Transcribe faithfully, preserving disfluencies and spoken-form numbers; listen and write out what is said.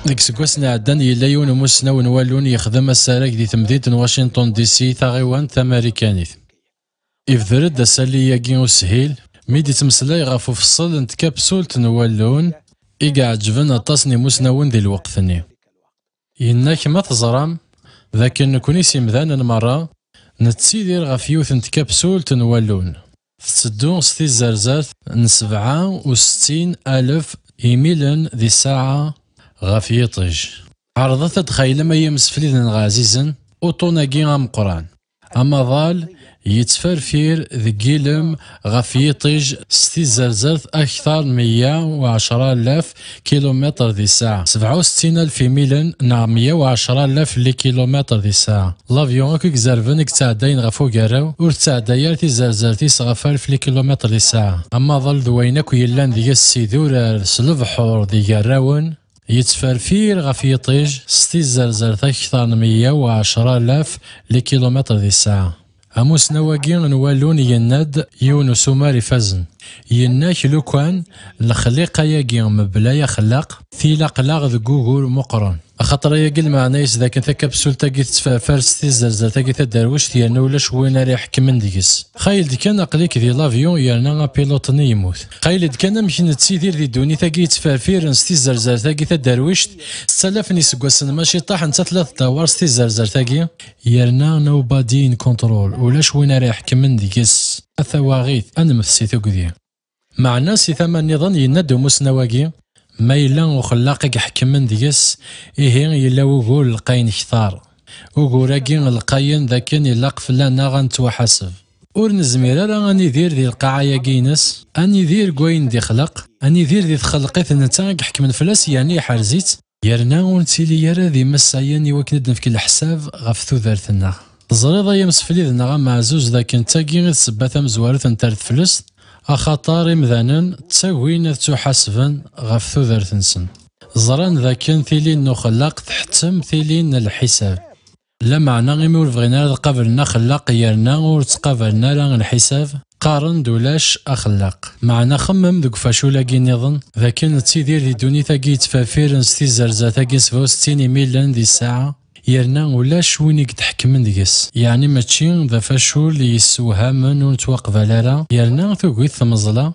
Deg iseggasen iɛeddan, yella yiwen umusnaw n wallun yexdem asarag di temdint n Washington D C, taɣiwant tamarikanit. Ibder-d asalli-agi ushil mi d-ittmeslay ɣef ufeṣṣel n tkapsult n wallun i iɛeǧben aṭas n imusnawen di lweqt-nni. Yenna-k ma teẓram d akken nekni s imdanen merra nettidir ɣef yiwet n tkapsult n wallun tetteddu s tizzarzart n sebɛa u settin alef imilen di ssaɛa ɣef yiṭij. Ɛerḍet ad d-xaylem ay imsefliden ɣ ɛzizen uṭṭun-agi ameqqran. Amaḍal yettferfir deg yilem ɣef yiṭij s tizzarzart akteṛ n meyya u ɛecṛa alaf kilumitṛ di ssaɛa, sebɛa u settin alef imilen neɣ meyya u ɛecṛa alaf likilumitṛ di ssaɛa. L'avion akk i izerben i yettɛeddayen ɣef ugarraw ur tettɛedday ara tizzarzart-is ɣef alef likilumitṛ di ssaɛa. Amaḍal d wayen akk yellan deg-s s idurar s lebḥuṛ d igarrawen yettferfir ɣef yiṭij s tizzarzart akteṛ n meyya u ɛecṛa alaf likilumitṛ di ssaɛa. Amusnaw-agi n wallun yenna-d yiwen usumar ifazen. Yenna-k lukan lexliqa-agi mebla axellaq tilaq-aɣ deg ugur meqqren. Axaṭer ayagi lmeɛna-is d akken takapsult-agi tettferfir s tizzarzart-agi taderwict yerna ulac win ara iḥekmen deg-s. Xayel-d kan aql-ik di l'avion yerna apiloṭ-nni yemmut. Xayel-d kan amek nettidir di ddunit-agi yettferfiren s tizzarzart-agi taderwict, setta alaf n iseggasen maciṭaḥ nettat la tdawar s tizzarzart-agi, yerna nobody in control, ulac win ara iḥekmen deg-s. A tawaɣit, ad nemmet si tugdi. Meɛna si tama nniḍen yenna-d umusnaw-agi, ma yella uxellaq i iḥekmen deg-s, ihi yella wugur lqayen ktar. Ugur-agi lqayen d akken ilaq fell-aneɣ ad nettwaḥaseb. Ur nezmir ara ad nidir di lqaɛa-agi-ines, ad nidir deg wayen d-ixleq, ad nidir di txelqit netta i iḥekmen fell-as yerna iḥrez-itt, yerna ur nettili ara d imeslayen i wakken ad d-nefk leḥsab ɣef tudert-nneɣ. Teẓriḍ ay amseflid-nneɣ ameɛzuz d akken d tagi i d ssebba tamezwarut n terteflest, axaṭer imdanen ttagin ad ttuḥasben ɣef tudert-nsen. Ẓran d akken tili n uxellaq tḥettem tili n lḥisab. Lameɛna imi ur bɣin ara ad qablen axellaq yerna ur ttqabalen ara lḥisab, qqaren-d ulac axellaq. Meɛna xemmem deg ufacul-agi nniḍen, d akken nettidir di ddunit-agi yettferfiren s tizzarzat-agi sebɛa u settin imilen di ssaɛa, yerna ulac win i yetḥekmen deg-s. Yeɛni mačči d afacul yessewhamen ur nettwaqbal ara, yerna tugi-t tmeẓla,